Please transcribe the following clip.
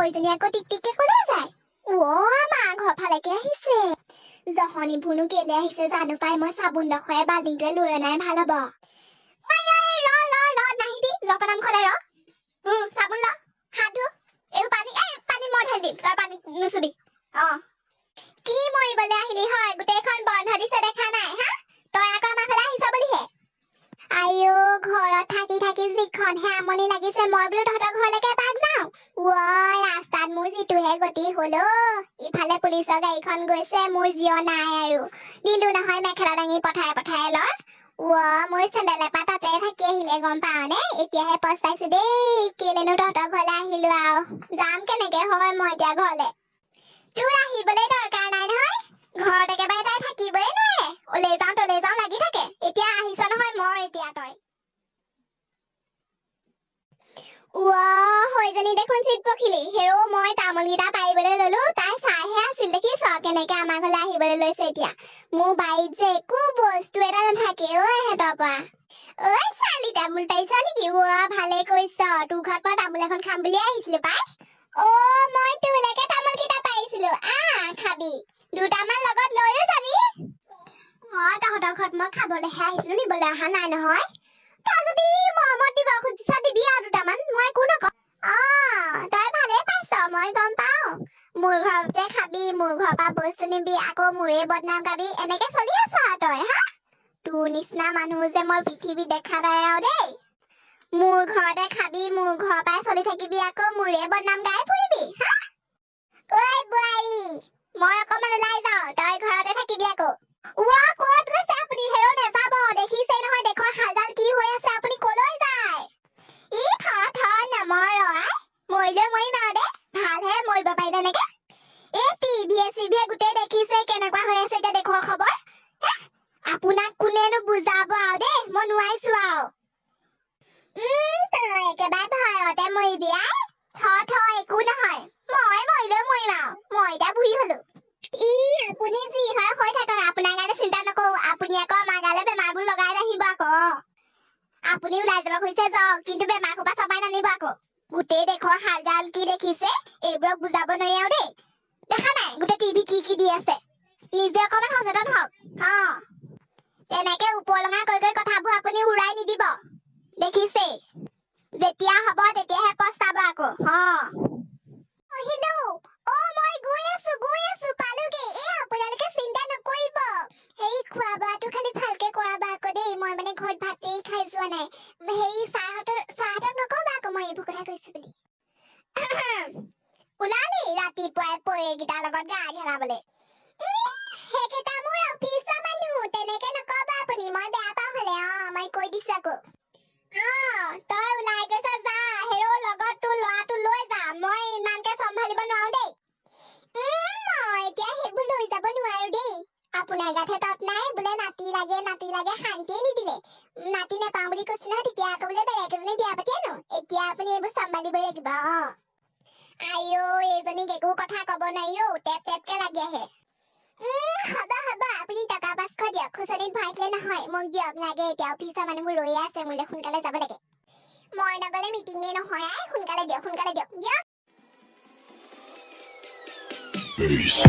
সৈজনী আকৌ টিক টিককে কলৈ যায়? অ, আমাৰ ঘৰ ফালেকে আহিছে। জহনীবোৰনো কেলে আহিছে জানো পাই। মই চাবোন ডোখৰে বাল্টিংটোৱে লৈ অনাই ভাল হ'ব। ঐ ঐ, ৰ ৰ ৰ, নাহিবি। জপনা মুখলে ৰ। চাবোন ল, হাত ধু। এইবোৰ পানী, এই পানী মই ঢালি দিম, তই পানী নুচুবি। অ, কি মৰিবলৈ আহিলি হয়? গোটেইখন বন্ধ দিছে, দেখা নাই? হা, তই আকৌ আমাৰ ফালে আহিছ বুলিহে। আইঅ, ঘৰত থাকি থাকি যিখনহে আমনি লাগিছে, মই বোলো তহঁতৰ ঘৰলৈকে এপাক যাওঁ। ৱ, ৰাস্তাত মোৰ যিটোহে গতি হ'ল অ। ইফালে পুলিচৰ গাড়ীখন গৈছে, মোৰ জিয় নাই আৰু দিলো নহয় মেখেলা দাঙি পঠাই পঠাই লৰ। ৱ, মোৰ চেণ্ডেল এপাত তাতে থাকি আহিলে, গম পাৱনে? এতিয়াহে পস্তাইছো দেই, কেলেনো তহঁতৰ ঘৰলৈ আহিলো আৰু। যাম কেনেকে হয় মই এতিয়া ঘৰলে? তোৰ আহিবলৈ দৰকাৰ নাই নহয়। ঘৰত একেবাৰে তাই থাকিবই নোৱাৰে, অলে যাওঁ তলে যাওঁ লাগি থাকে। এতিয়া আহিছ নহয়, মৰ এতিয়া তই। সৈজনী দেখোন চিত পখিলি। হেৰৌ, মই তামোলকেইটা পাৰিবলৈ ললো, তাই চাইহে আছিল। দেখিছ কেনেকে আমাৰ ঘৰলৈ আহিবলৈ লৈছে এতিয়া? মোৰ বাৰীত যে একো বস্তু এটা নাথাকে অ এহেঁতৰ পৰা। ঐ ছোৱালী, তামোল পাৰিছ নেকি? অ, ভালে কৈছ, তোৰ ঘৰত মই তামোল এখন খাম বুলিয়ে আহিছিলো পাই। অ, মই তোলৈকে তামোলকেইটা পাৰিছিলো। আহ, খাবি, দুটামান লগত লৈও যাবি। অ, তহঁতৰ ঘৰত মই খাবলৈহে আহিছিলো, নিবলৈ অহা নাই নহয়। তই যদি মৰমত দিব খুজিছ, দিবি আৰু দুটামান, মই একো নকওঁ। অ, তই ভালেই পাইছ, মই গম পাওঁ। মোৰ ঘৰতে খাবি, মোৰ ঘৰৰ পৰা বস্তু নিবি, আকৌ মোৰে বদনাম গাবি, এনেকে চলি আছ আৰু তই। হা, তোৰ নিচিনা মানুহ যে মই পৃথিৱীত দেখা নাই আৰু দেই। মোৰ ঘৰতে খাবি, মোৰ ঘৰৰ পৰাই চলি থাকিবি, আকৌ মোৰে বদনাম গাই ফুৰিবি। হা, ঐ বোৱাৰী, মই অকমান ওলাই যাওঁ, তই ঘৰতে থাকিবি আকৌ। ৱা, ক'ত গৈছে আপুনি? হেৰ, নেযাব। দেখিছেই নহয় দেশৰ হালডাল কি হৈ আছে, আপুনি কলৈ যায়? ই থ থ, নমৰ আই, মৰিলেও মৰিম আৰু দে, ভালহে মৰিব পাৰিলে এনেকে। এই টিভিয়ে চিভিয়ে গোটেই দেখিছে কেনেকুৱা হৈ আছে এতিয়া দেশৰ খবৰ। হে, আপোনাক কোনেনো বুজাব আৰু দেই, মই নোৱাৰিছো আৰু। তই একেবাৰে ভয়তে মৰিবি আই। থ থ, একো নহয়, মই মৰিলেও মৰিম আৰু, মই এতিয়া বুঢ়ী হলো। ই, আপুনি যি হয় হৈ থাকক, আপোনাৰ কাৰণে চিন্তা নকৰো। আপুনি আকৌ আমাৰ গালে বেমাৰবোৰ লগাই নাহিব আকৌ। আপুনি ওলাই যাব খুজিছে যাওক, কিন্তু বেমাৰ সোপা চপাই নানিব আকৌ। গোটেই দেশৰ হালজাল কি দেখিছে, এইবোৰক বুজাব নোৱাৰি আৰু দেই। দেখা নাই গোটেই টিভি কি কি দি আছে? নিজে অকণমান সচেতন হওক। অ, তেনেকে উপলঙা কৈ কৈ কথাবোৰ আপুনি উৰাই নিদিব। দেখিছেই, যেতিয়া হ'ব তেতিয়াহে পস্তাব আকৌ। অ, হেল্ল', অ, মই গৈ আছো, গৈ আছো, পালোগে। এই আপোনালোকে চিন্তা নকৰিব। হেৰি, খোৱা বোৱাটো খালি ভালকে কৰাবা আকৌ দেই। মই মানে ঘৰত ভাতেই খাই যোৱা নাই। হেৰি, ছাৰহঁতক নকবা আকৌ মই এইবোৰ কথা কৈছো বুলি। ওলালি ৰাতিপুৱাই পৰেকেইটাৰ লগত গা ঘেৰাবলে? সেইকেইটা মোৰ অফিচৰ মানুহ, তেনেকে নকবা আপুনি, মই বেয়া পাওঁ হ'লে। অ, মই কৈ দিছো আকৌ। অ, তই ওলাই গৈছ, যা। হেৰৌ, লগত তোৰ ল'ৰাটো লৈ যা, মই ইমানকে চম্ভালিব নোৱাৰো দেই। মই এতিয়া সেইবোৰ লৈ যাব নোৱাৰো দেই। আপোনাৰ গাতহে তত নাই, বোলে নাতি লাগে নাতি লাগে, শান্তিয়ে নিদিলে। নাতি নেপাওঁ বুলি কৈছে নহয়, তেতিয়া আকৌ বোলে বেলেগ এজনী বিয়া পাতি আনো। এতিয়া আপুনি এইবোৰ চম্ভালিবই লাগিব। অ, আইঅ, এইজনীক একো কথা কব নোৱাৰি অ, টেপ টেপকে লাগি আহে। হ'ব হ'ব, আপুনি টকা 500 দিয়ক, খুচনিত ভৰাই থলে নহয়, মোক দিয়ক লাগে। এতিয়া অফিচৰ মানুহবোৰ ৰৈয়ে আছে, মোলৈ সোনকালে যাব লাগে। মই নগলে মিটিঙে নহয় আই। সোনকালে দিয়ক, সোনকালে দিয়ক, দিয়ক। Peace.